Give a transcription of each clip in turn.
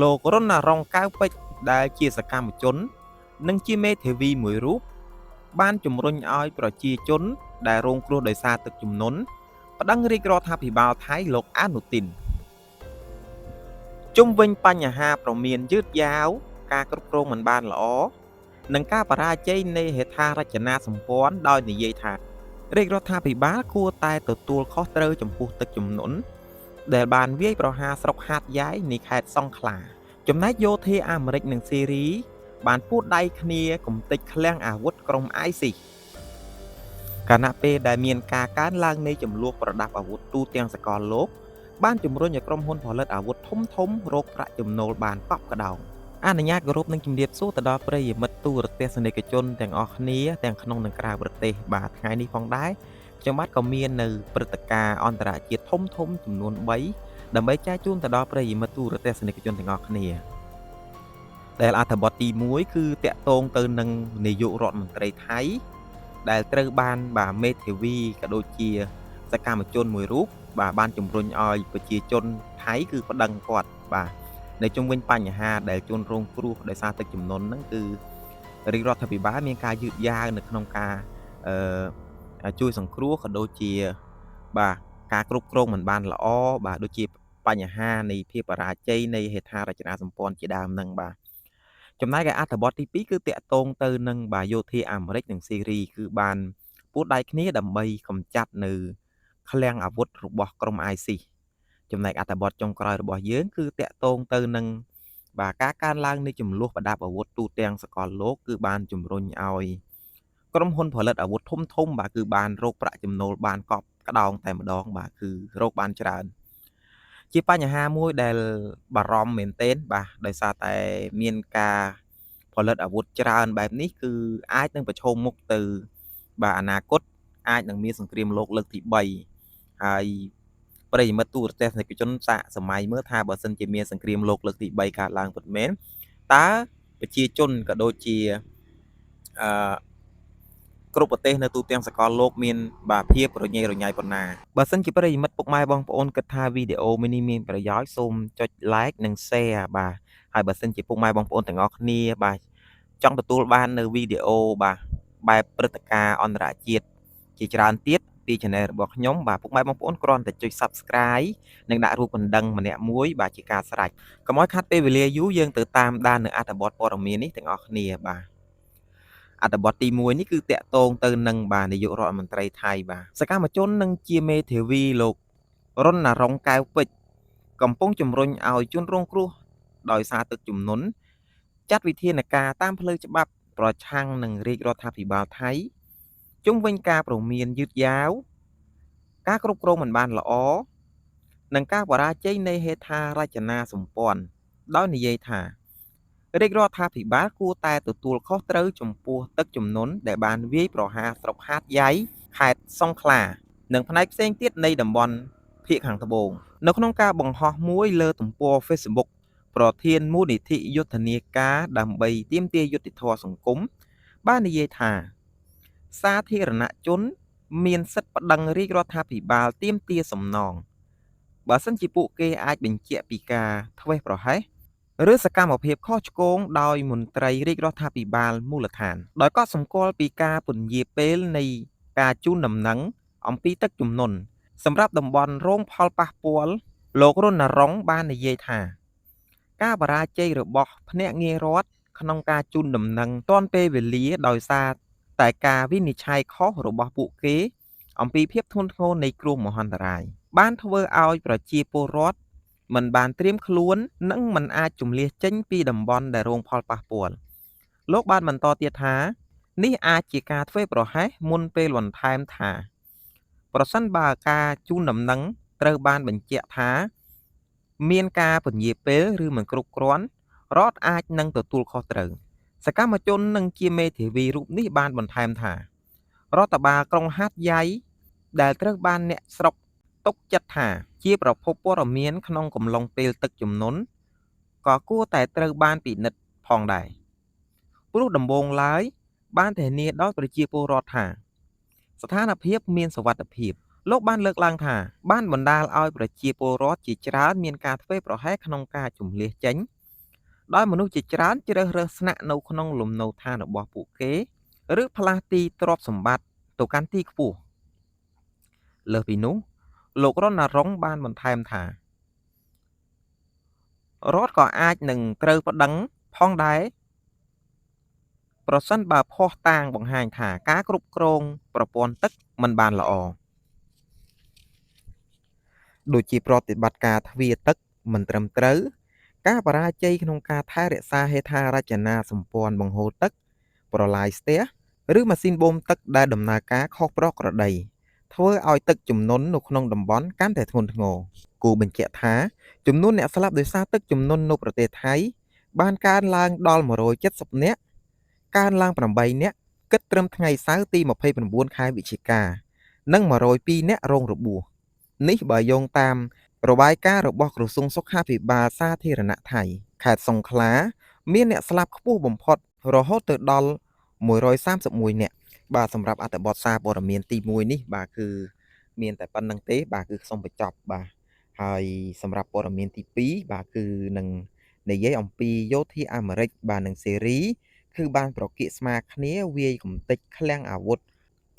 លោករណរង្សកែវពេជ្រដែលជាសកម្មជន និងជាមេធាវីមួយរូបបានជំរុញឲ្យប្រជាជនដែលរងគ្រោះដោយសារទឹកជំនន់ប្តឹងរាជរដ្ឋាភិបាលថៃលោកអានុទីនជុំវិញបញ្ហាប្រមានយឺតយ៉ាវការគ្រប់គ្រងមិនបានល្អនិងការបរាជ័យនៃហេដ្ឋារចនាសម្ព័ន្ធដោយនិយាយថារាជរដ្ឋាភិបាលគួរតែទទួលខុសត្រូវចំពោះទឹកជំនន់ដែលបានវាយប្រហារស្រុកហាតយ៉ៃនៃខេត្តសង្ខ្លាចំណែកយោធាអាមេរិកនិងស៊ីរីបានពួតដៃគ្នាកំទេចឃ្លាំងអាវុធក្រុម ISIS ខណៈពេលដែលមានការកើនឡើងនៃចំនួនប្រដាប់អាវុធទូទាំងសកលលោកបានជំរុញឲ្យក្រុមហ៊ុនផលិតអាវុធធំៗរកប្រាក់ចំណូលបានកប់ក្តោងអនុញ្ញាតគោរពនិងជម្រាបសួរទៅដល់ប្រិយមិត្តទូរទស្សនិកជនទាំងអស់គ្នាទាំងក្នុងនិងក្រៅប្រទេសបាទថ្ងៃនេះផងដែរខ្ញុំបាទក៏មាននៅព្រឹត្តិការណ៍អន្តរជាតិធំៗចំនួន3ដើម្បីចែកជូនទៅដល់ប្រិយមិត្តទូរទស្សនិកជនទាំងអស់គ្នាដែលអត្ថបទទី1គឺតាក់ទងទៅនឹងនាយករដ្ឋមន្ត្រីថៃដែលត្រូវបានបាទមេធាវីក៏ដូចជាសកម្មជនមួយរូបបាទបានជំរុញឲ្យប្រជាជនថៃគឺប្តឹងគាត់បាទនៅជុំវិញបញ្ហាដែលជនរងគ្រោះដោយសារទឹកជំនន់ហ្នឹងគឺរាជរដ្ឋាភិបាលមានការយឺតយ៉ាវនៅក្នុងការអឺជួយសង្គ្រោះក៏ដូចជាបាទការគ្រប់គ្រងមិនបានល្អបាទដូចជាបញ្ហានៃភាពបរាជ័យនៃហេដ្ឋារចនាសម្ព័ន្ធជាដើមហ្នឹងបាទចំណែកឯអត្ថបទទី2គឺតាក់ទងទៅនឹងបាទយោធាអាមេរិកនិងស៊ីរីគឺបានពួតដៃគ្នាដើម្បីកម្ចាត់នៅឃ្លាំងអាវុធរបស់ក្រុម ISIS ចំណែកអត្ថបទចុងក្រោយរបស់យើងគឺតាក់ទងទៅនឹងបាទការកើនឡើងនៃចំនួនប្រដាប់អាវុធទូទាំងសកលលោកគឺបានជំរុញឲ្យក្រុមហ៊ុនផលិតអាវុធធំធំបាទគឺបានរកប្រាក់ចំណូលបានកប់ក្តោងតែម្ដងបាទគឺរកបានច្រើនជាបញ្ហាមួយដែលបារម្ភមែនទែនបាទដោយសារតែមានការផលិតអាវុធច្រើនបែបនេះគឺអាចនឹងប្រឈមមុខទៅបាទអនាគតអាចនឹងមានសង្គ្រាមលោកលើកទី3ហើយប្រិយមិត្តទូរទស្សនិកជនសាកសម័យមើលថាបើសិនជាមានសង្គ្រាមលោកលើកទី3កើតឡើងពិតមែនតើប្រជាជនក៏ដូចជាអឺគ្រប់ប្រទេសនៅទូទាំងសកលលោកមានបាទភាពរញ៉េរញ៉ៃប៉ុណ្ណាបើសិនជាប្រិយមិត្តពុកម៉ែបងប្អូនគិតថាវីដេអូមួយនេះមានប្រយោជន៍សូមចុច Like និង Share បាទហើយបើសិនជាពុកម៉ែបងប្អូនទាំងអស់គ្នាបាទចង់ទទួលបាននៅវីដេអូបាទបែបព្រឹត្តិការណ៍អន្តរជាតិជាច្រើនទៀតពី Channel របស់ខ្ញុំបាទពុកម៉ែបងប្អូនគ្រាន់តែចុច Subscribe និងដាក់រូបកណ្ដឹងម្នាក់មួយបាទជាការស្រេចកុំឲ្យខាត់ពេលវេលាយូរយើងទៅតាមដាននៅអត្ថបទព័ត៌មាននេះទាំងអស់គ្នាបាទអត្ថបទទី1នេះគឺតាក់ទងទៅនឹងបាទនាយករដ្ឋមន្ត្រីថៃបាទសកម្មជននិងជាមេធាវីលោករណរង្សកែវពេជ្រកំពុងជំរុញឲ្យជនរងគ្រោះដោយសារទឹកជំនន់ចាត់វិធានការតាមផ្លូវច្បាប់ប្រឆាំងនឹងរាជរដ្ឋាភិបាលថៃជុំវិញការព្រមានយឺតយ៉ាវការគ្រប់គ្រងមិនបានល្អនិងការបរាជ័យនៃហេដ្ឋារចនាសម្ព័ន្ធដោយនិយាយថារាជរដ្ឋាភិបាលគួរតែទទួលខុសត្រូវចំពោះទឹកជំនន់ដែលបានវាយប្រហារស្រុកហាតយ៉ៃខេត្តសង្ខ្លានិងផ្នែកផ្សេងទៀតនៃតំបន់ភាគខាងត្បូងនៅក្នុងការបង្ហោះមួយលើទំព័រ Facebook ប្រធានមូលនិធិយុទ្ធនាការដើម្បីទាមទារយុត្តិធម៌សង្គមបាននិយាយថាសាធារណជនមានសិទ្ធិប្តឹងរាជរដ្ឋាភិបាលទាមទារសំណងបើសិនជាពួកគេអាចបញ្ជាក់ពីការធ្វេសប្រហែសឬសកម្មភាពខុសឆ្គងដោយមន្ត្រីរាជរដ្ឋាភិបាលមូលដ្ឋានដោយកត់សម្គាល់ពីការពន្យាពេលនៃការជូនដំណឹងអំពីទឹកជំនន់សម្រាប់តំបន់រងផលប៉ះពាល់លោករណរង្សបាននិយាយថាការបរាជ័យរបស់ភ្នាក់ងាររដ្ឋក្នុងការជូនដំណឹងទាន់ពេលវេលាដោយសារតែការវិនិច្ឆ័យខុសរបស់ពួកគេអំពីភាពធ្ងន់ធ្ងរនៃគ្រោះមហន្តរាយបានធ្វើឲ្យប្រជាពលរដ្ឋមិនបានត្រៀមខ្លួននិងមិនអាចជម្លៀសចេញពីតំបន់ដែលរងផលប៉ះពាល់លោកបានបន្តទៀតថានេះអាចជាការធ្វេសប្រហែសមុនពេលបន្ថែមថាប្រសិនបើការជូនដំណឹងត្រូវបានបញ្ជាក់ថាមានការពន្យាពេលឬមិនគ្រប់គ្រាន់រដ្ឋអាចនឹងទទួលខុសត្រូវសកម្មជននិងជាមេធាវីរូបនេះបានបន្ថែមថារដ្ឋបាលក្រុងហាតយ៉ៃដែលត្រូវបានអ្នកស្រុកទុកចិត្តថាជាប្រភពព័ត៌មានក្នុងកំឡុងពេលទឹកជំនន់ក៏គួរតែត្រូវបានពិនិត្យផងដែរព្រោះដំបូងឡើយបានធានាដល់ប្រជាពលរដ្ឋថាស្ថានភាពមានសុវត្ថិភាពលោកបានលើកឡើងថាបានបណ្ដាលឲ្យប្រជាពលរដ្ឋជាច្រើនមានការធ្វេសប្រហែសក្នុងការជម្លៀសចេញ ដោយមនុស្សជាច្រើនជ្រើសរើសស្នាក់នៅក្នុងលំនៅឋានរបស់ពួកគេ ឬផ្លាស់ទីទ្រព្យសម្បត្តិទៅកាន់ទីខ្ពស់។ លើសពីនោះ លោករណរង្សបានបន្ថែមថា រដ្ឋក៏អាចនឹងត្រូវប្តឹងផងដែរ ប្រសិនបើភស្តុតាងបង្ហាញថាការគ្រប់គ្រងប្រព័ន្ធទឹកមិនបានល្អ ដូចជាប្រតិបត្តិការទ្វារទឹកមិនត្រឹមត្រូវ ការបរាជ័យក្នុងការថែរក្សាហេដ្ឋារចនាសម្ព័ន្ធបង្ហូរទឹក ប្រឡាយស្ទះ ឬម៉ាស៊ីនបូមទឹកដែលដំណើរការខុសប្រក្រតី ធ្វើឲ្យទឹកជំនន់នៅក្នុងតំបន់កាន់តែធ្ងន់ធ្ងរ។ គួរបញ្ជាក់ថា ចំនួនអ្នកស្លាប់ដោយសារទឹកជំនន់នៅប្រទេសថៃបានកើនឡើងដល់ 170 នាក់ កើនឡើង 8 នាក់ គិតត្រឹមថ្ងៃសៅរ៍ទី 29 ខែវិច្ឆិកា និង 102 នាក់រងរបួស នេះបើយោងតាមរបាយការណ៍របស់ក្រសួងសុខាភិបាលសាធារណៈថៃ។ ខេត្តសុងខ្លាមានអ្នកស្លាប់ខ្ពស់បំផុតរហូតទៅដល់ 131 នាក់។ បាទ សម្រាប់អត្ថបទសារព័ត៌មានទី 1 នេះ បាទ គឺមានតែប៉ុណ្្នឹងទេ បាទ គឺសូមបញ្ចប់ បាទ ហើយសម្រាប់ព័ត៌មានទី 2 បាទ គឺនឹងនិយាយអំពីយោធាអាមេរិក បាទ និងសេរី គឺបានប្រគៀកស្មាគ្នាវាយកំទេចឃ្លាំងអាវុធ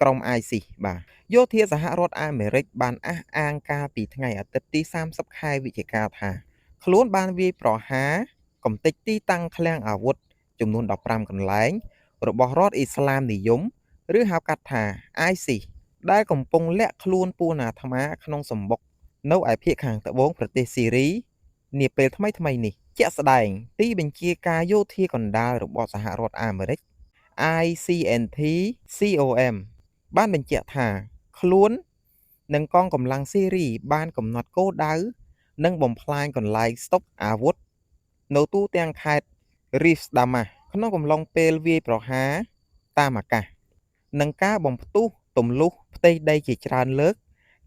ក្រុម ISIS។ បាទ យោធាសហរដ្ឋអាមេរិកបានអះអាងកាលពីថ្ងៃអាទិត្យទី 30 ខែវិច្ឆិកាថា ខ្លួនបានវាយប្រហារកំទេចទីតាំងឃ្លាំងអាវុធចំនួន 15 កន្លែង របស់រដ្ឋអ៊ីស្លាមនិយម ឬហៅកាត់ថា ISIS ដែលកំពុងលាក់ខ្លួនពួនអាត្មាក្នុងសម្បុកនៅឯភាគខាងត្បូងប្រទេសស៊ីរីនាពេលថ្មីៗនេះ។ ជាក់ស្ដែង ទីបញ្ជាការយោធាកណ្ដាលរបស់សហរដ្ឋអាមេរិក ICNT-COM បានបញ្ជាក់ថា ខ្លួននិងកងកម្លាំងស៊ីរីបានកំណត់គោលដៅ និងបំផ្លាញកន្លែងស្តុកអាវុធនៅទូទាំងខេត្តរីហ្វដាម៉ាស់ ក្នុងកំឡុងពេលវាយប្រហារតាមអាកាស និងការបំផ្ទុះទម្លុះផ្ទៃដីជាច្រើនលើក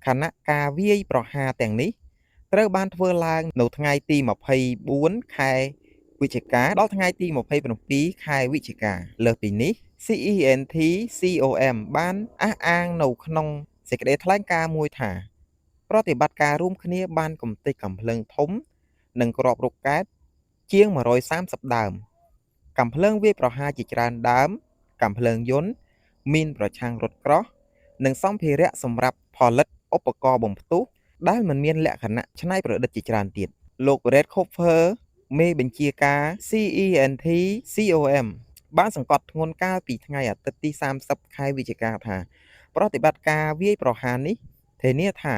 ខណៈការវាយប្រហារទាំងនេះត្រូវបានធ្វើឡើងនៅថ្ងៃទី 24 ខែវិច្ឆិកា ដល់ថ្ងៃទី 27 ខែវិច្ឆិកា។ លើសពីនេះ CENT-COM បានអះអាងនៅក្នុងសេចក្តីថ្លែងការណ៍មួយថា ប្រតិបត្តិការរួមគ្នាបានកម្ទេចកាំភ្លើងធំ និងគ្រាប់រ៉ុកកែតជាង 130 ដើម កាំភ្លើងវាយប្រហារជាច្រើនដើម កាំភ្លើងយន្ត មីនប្រឆាំងរថក្រោះ និងសម្ភារៈសម្រាប់ផលិតឧបករណ៍បំផ្ទុះដែលមិនមានលក្ខណៈច្នៃប្រឌិតជាច្រើនទៀត។ លោក Brad Cooper មេបញ្ជាការ CENT-COM បានសង្កត់ធ្ងន់កាលពីថ្ងៃអាទិត្យទី 30 ខែវិច្ឆិកាថា ប្រតិបត្តិការវាយប្រហារនេះធានាថា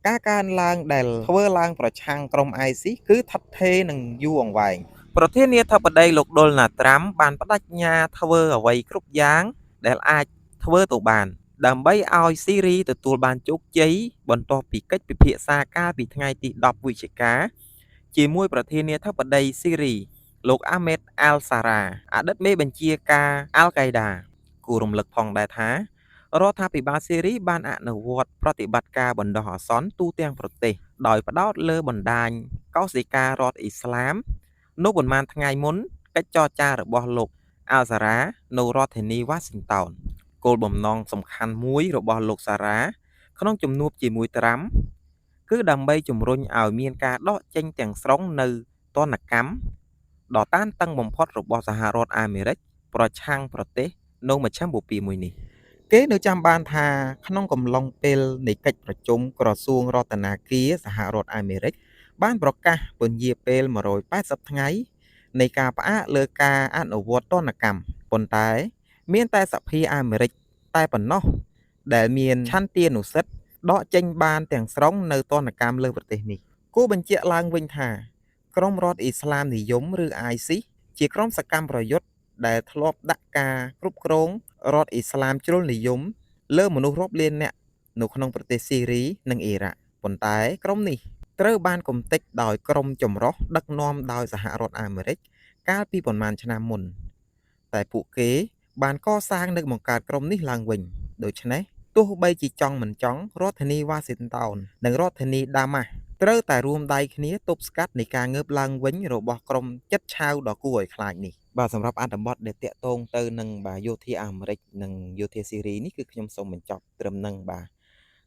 ការកើនឡើងដែលធ្វើឡើងប្រឆាំងក្រុម ISIS គឺថិតថេរនិងយូរអង្វែង។ ប្រធានាធិបតីលោកដូណាល់ត្រាំបានប្តេជ្ញាធ្វើអ្វីគ្រប់យ៉ាងដែលអាចធ្វើទៅបាន ដើម្បីឲ្យស៊ីរីទទួលបានជោគជ័យ បន្ទាប់ពីកិច្ចពិភាក្សាកាលពីថ្ងៃទី 10 វិច្ឆិកា ជាមួយប្រធានាធិបតីស៊ីរី លោកអាមេត អាល់សារ៉ា អតីតមេបញ្ជាការអាល់កៃដា។ គួររំលឹកផងដែរថា រដ្ឋាភិបាលស៊ីរីបានអនុវត្តប្រតិបត្តិការបណ្ដោះអាសន្នទូទាំងប្រទេស ដោយផ្ដោតលើបណ្ដាញកោសិការដ្ឋអ៊ីស្លាម នៅប៉ុន្មានថ្ងៃមុនកិច្ចចរចារបស់លោកអាល់សារ៉ានៅរដ្ឋធានីវ៉ាស៊ីនតោន។ គោលបំណងសំខាន់មួយរបស់លោកសារ៉ាក្នុងជំនួបជាមួយត្រាំ គឺដើម្បីជំរុញឲ្យមានការដកចេញទាំងស្រុងនូវទណ្ឌកម្មដ៏តានតឹងបំផុតរបស់សហរដ្ឋអាមេរិកប្រឆាំងប្រទេសនៅមជ្ឈិមបូព៌ាមួយនេះ។ គេនៅចាំបានថា ក្នុងកំឡុងពេលនៃកិច្ចប្រជុំក្រសួងរតនាគារសហរដ្ឋអាមេរិកបានប្រកាសពន្យារពេល 180 ថ្ងៃនៃការផ្អាកលើការអនុវត្តទណ្ឌកម្ម ប៉ុន្តែមានតែសភាអាមេរិកតែប៉ុណ្ណោះដែលមានឆន្ទានុសិទ្ធិដកចេញបានទាំងស្រុងនូវទណ្ឌកម្មលើប្រទេសនេះ។ គួរបញ្ជាក់ឡើងវិញថា ក្រុមរដ្ឋអ៊ីស្លាមនិយមឬ ISIS ជាក្រុមសកម្មប្រយុទ្ធដែលធ្លាប់ដាក់ការគ្រប់គ្រងរដ្ឋអ៊ីស្លាមជ្រុលនិយមលើមនុស្សរាប់លាននាក់នៅក្នុងប្រទេសស៊ីរីនិងអ៊ីរ៉ាក់ ប៉ុន្តែក្រុមនេះត្រូវបានកម្ទេចដោយក្រុមចម្រុះដឹកនាំដោយសហរដ្ឋអាមេរិកកាលពីប៉ុន្មានឆ្នាំមុន តែពួកគេបានកសាងនិងបង្កើតក្រុមនេះឡើងវិញ។ ដូច្នេះ ទោះបីជាចង់មិនចង់ រដ្ឋធានីវ៉ាស៊ីនតោននិងរដ្ឋធានីដាម៉ាស់ត្រូវតែរួមដៃគ្នាទប់ស្កាត់នៃការងើបឡើងវិញរបស់ក្រុមចិត្តឆាវដ៏គួរឲ្យខ្លាចនេះ។ បាទ សម្រាប់អត្ថបទដែលតាក់ទងទៅនឹងបាទយោធាអាមេរិកនិងយោធាស៊ីរីនេះ គឺខ្ញុំសូមបញ្ចប់ត្រឹមហ្នឹង។ បាទ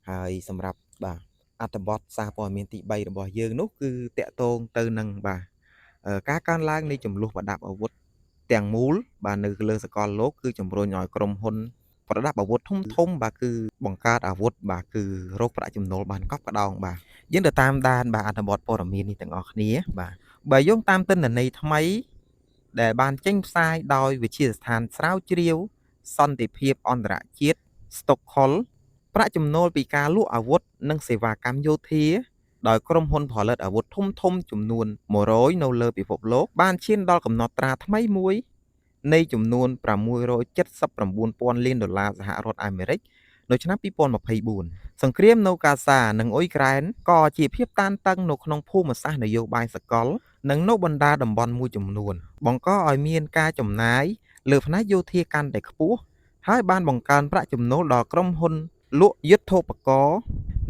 ហើយសម្រាប់បាទអត្ថបទសារព័ត៌មានទី 3 របស់យើងនោះ គឺតាក់ទងទៅនឹងបាទ ការកើនឡើងនៃជម្លោះប្រដាប់អាវុធទាំងមូលបាទនៅលើសកលលោកគឺជំរុញឲ្យក្រុមហ៊ុនប្រដាប់អាវុធធំធំបាទគឺបង្កើតអាវុធបាទគឺរកប្រាក់ចំណូលបានកប់ក្តោងបាទយើងទៅតាមដានបាទអត្ថបទព័ត៌មាននេះទាំងអស់គ្នាបាទបើយោងតាមទិន្នន័យថ្មីដែលបានចេញផ្សាយដោយវិទ្យាស្ថានស្រាវជ្រាវសន្តិភាពអន្តរជាតិ Stockholm ប្រាក់ចំណូលពីការលក់អាវុធនិងសេវាកម្មយោធាដោយក្រុមហ៊ុនផលិតអាវុធធំៗចំនួន100នៅលើពិភពលោកបានឈានដល់កំណត់ត្រាថ្មីមួយនៃចំនួន679ពាន់លានដុល្លារសហរដ្ឋអាមេរិកនៅឆ្នាំ2024សង្គ្រាមនៅកាហ្សានិងអ៊ុយក្រែនក៏ជាភាពតានតឹងនៅក្នុងភូមិសាស្ត្រនយោបាយសកលនិងនៅបណ្ដាតំបន់មួយចំនួនបង្កឲ្យមានការចំណាយលើផ្នែកយោធាកាន់តែខ្ពស់ហើយបានបង្កើនប្រាក់ចំណូលដល់ក្រុមហ៊ុនលក់យុទ្ធោបករណ៍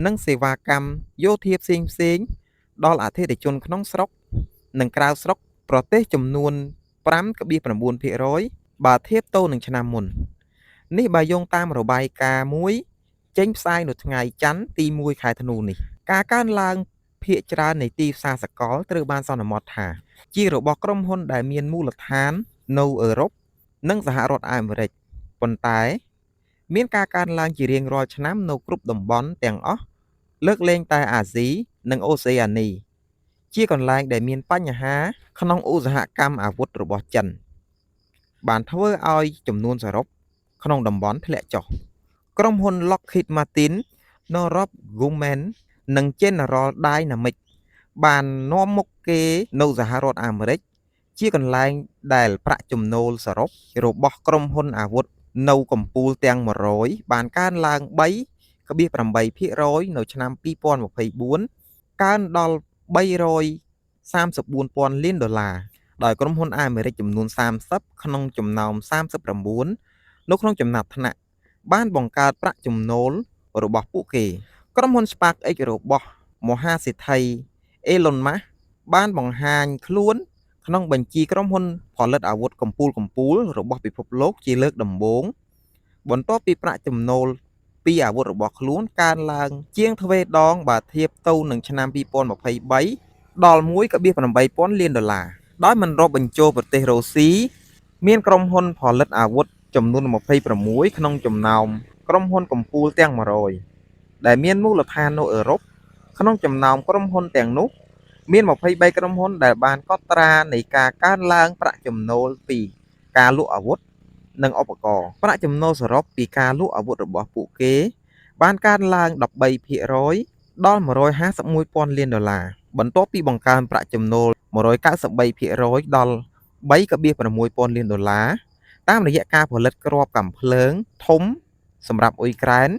និងសេវាកម្មយោធាផ្សេងៗដល់អតិថិជនក្នុងស្រុកនិងក្រៅស្រុកប្រទេសចំនួន 5.9% បើធៀបទៅនឹងឆ្នាំមុននេះបើយោងតាមរបាយការណ៍មួយចេញផ្សាយនៅថ្ងៃច័ន្ទទី1ខែធ្នូនេះការកើនឡើងភាគច្រើននៃទីផ្សារសកលត្រូវបានសន្មតថាជារបស់ក្រុមហ៊ុនដែលមានមូលដ្ឋាននៅអឺរ៉ុបនិងសហរដ្ឋអាមេរិកប៉ុន្តែមានការកើនឡើងជារៀងរាល់ឆ្នាំនៅគ្រប់តំបន់ទាំងអស់លើកលែងតែអាស៊ីនិងអូសេអានីជាកន្លែងដែលមានបញ្ហាក្នុងឧស្សាហកម្មអាវុធរបស់ចិនបានធ្វើឲ្យចំនួនសរុបក្នុងតំបន់ធ្លាក់ចុះក្រុមហ៊ុន Lockheed Martin, Northrop Grumman និង General Dynamics បាននាំមុខគេនៅសហរដ្ឋអាមេរិកជាកន្លែងដែលប្រាក់ចំណូលសរុបរបស់ក្រុមហ៊ុនអាវុធនៅកំពូលទាំង100បានកើនឡើង 3.8% នៅឆ្នាំ2024កើនដល់334ពាន់លានដុល្លារដោយក្រុមហ៊ុនអាមេរិកចំនួន30ក្នុងចំណោម39នៅក្នុងចំណាត់ថ្នាក់បានបង្កើតប្រាក់ចំណូលរបស់ពួកគេក្រុមហ៊ុន SpaceX របស់មហាសេដ្ឋី Elon Musk បានបង្ហាញខ្លួនក្នុងបញ្ជីក្រុមហ៊ុនផលិតអាវុធកំពូលៗរបស់ពិភពលោកជាលើកដំបូងបន្ទាប់ពីប្រាក់ចំណូលពីអាវុធរបស់ខ្លួនកើនឡើងជាងទ្វេដងបើធៀបទៅនឹងឆ្នាំ2023ដល់ 1.8 ពាន់លានដុល្លារដោយមិនរាប់បញ្ចូលប្រទេសរុស្ស៊ីមានក្រុមហ៊ុនផលិតអាវុធចំនួន26ក្នុងចំណោមក្រុមហ៊ុនកំពូលទាំង100ដែលមានមូលដ្ឋាននៅអឺរ៉ុបក្នុងចំណោមក្រុមហ៊ុនទាំងនោះមាន23ក្រុមហ៊ុនដែលបានកត់ត្រានៃការកើនឡើងប្រាក់ចំណូលពីការលក់អាវុធនិងឧបករណ៍ប្រាក់ចំណូលសរុបពីការលក់អាវុធរបស់ពួកគេបានកើនឡើង 13% ដល់151ពាន់លានដុល្លារបន្ទាប់ពីបង្កើនប្រាក់ចំណូល 193% ដល់ 3.6 ពាន់លានដុល្លារតាមរយៈការផលិតគ្រាប់កាំភ្លើងធំសម្រាប់អ៊ុយក្រែន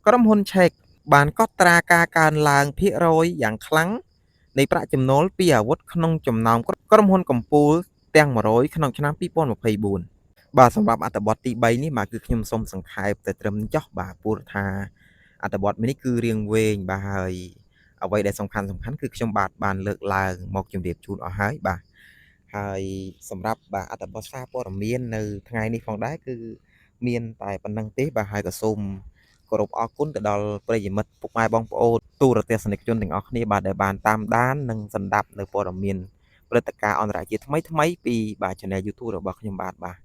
ក្រុមហ៊ុនឆែកបានកត់ត្រាការកើនឡើងភាគរយយ៉ាងខ្លាំងនៃប្រាក់ចំណូលពីអាវុធក្នុងចំណោមក្រុមហ៊ុនកំពូលទាំង100ក្នុងឆ្នាំ2024បាទសម្រាប់អត្ថបទទី3នេះបាទគឺខ្ញុំសូមសង្ខេបតែត្រឹមចោះបាទព្រោះថាអត្ថបទនេះគឺរៀងវែងបាទហើយអ្វីដែលសំខាន់គឺខ្ញុំបាទបានលើកឡើងមកជម្រាបជូនអស់ហើយបាទហើយសម្រាប់បាទអត្ថបទសារព័ត៌មាននៅថ្ងៃនេះផងដែរគឺមានតែប៉ុណ្្នឹងទេបាទហើយក៏សូមគោរពអរគុណទៅដល់ប្រិយមិត្តពុកម៉ែបងប្អូនទូរទស្សនិកជនទាំងអស់គ្នាបាទដែលបានតាមដាននិងស្ដាប់នៅព័ត៌មានព្រឹត្តិការណ៍អន្តរជាតិថ្មីៗពីបាទ Channel YouTube របស់ខ្ញុំបាទបាទ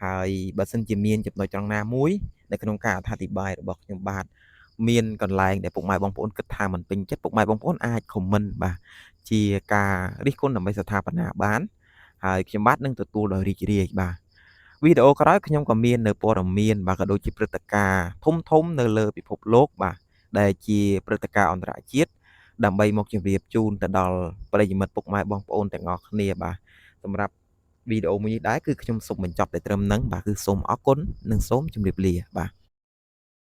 ហើយបើសិនជាមានចំណុចត្រង់ណាមួយនៅក្នុងការអត្ថាធិប្បាយរបស់ខ្ញុំបាទមានកន្លែងដែលពុកម៉ែបងប្អូនគិតថាមិនពេញចិត្តពុកម៉ែបងប្អូនអាច comment បាទជាការរិះគន់ដើម្បីស្ថាបនាបានហើយខ្ញុំបាទនឹងទទួលដោយរីករាយបាទវីដេអូក្រោយខ្ញុំក៏មាននៅព័ត៌មានបាទក៏ដូចជាព្រឹត្តិការណ៍ធំៗនៅលើពិភពលោកបាទដែលជាព្រឹត្តិការណ៍អន្តរជាតិដើម្បីមកជម្រាបជូនទៅដល់ប្រិយមិត្តពុកម៉ែបងប្អូនទាំងអស់គ្នាបាទសម្រាប់វីដេអូមួយនេះដែរគឺខ្ញុំសូមបញ្ចប់តែត្រឹមហ្នឹងបាទគឺសូមអរគុណនិងសូមជម្រាបលាបាទ។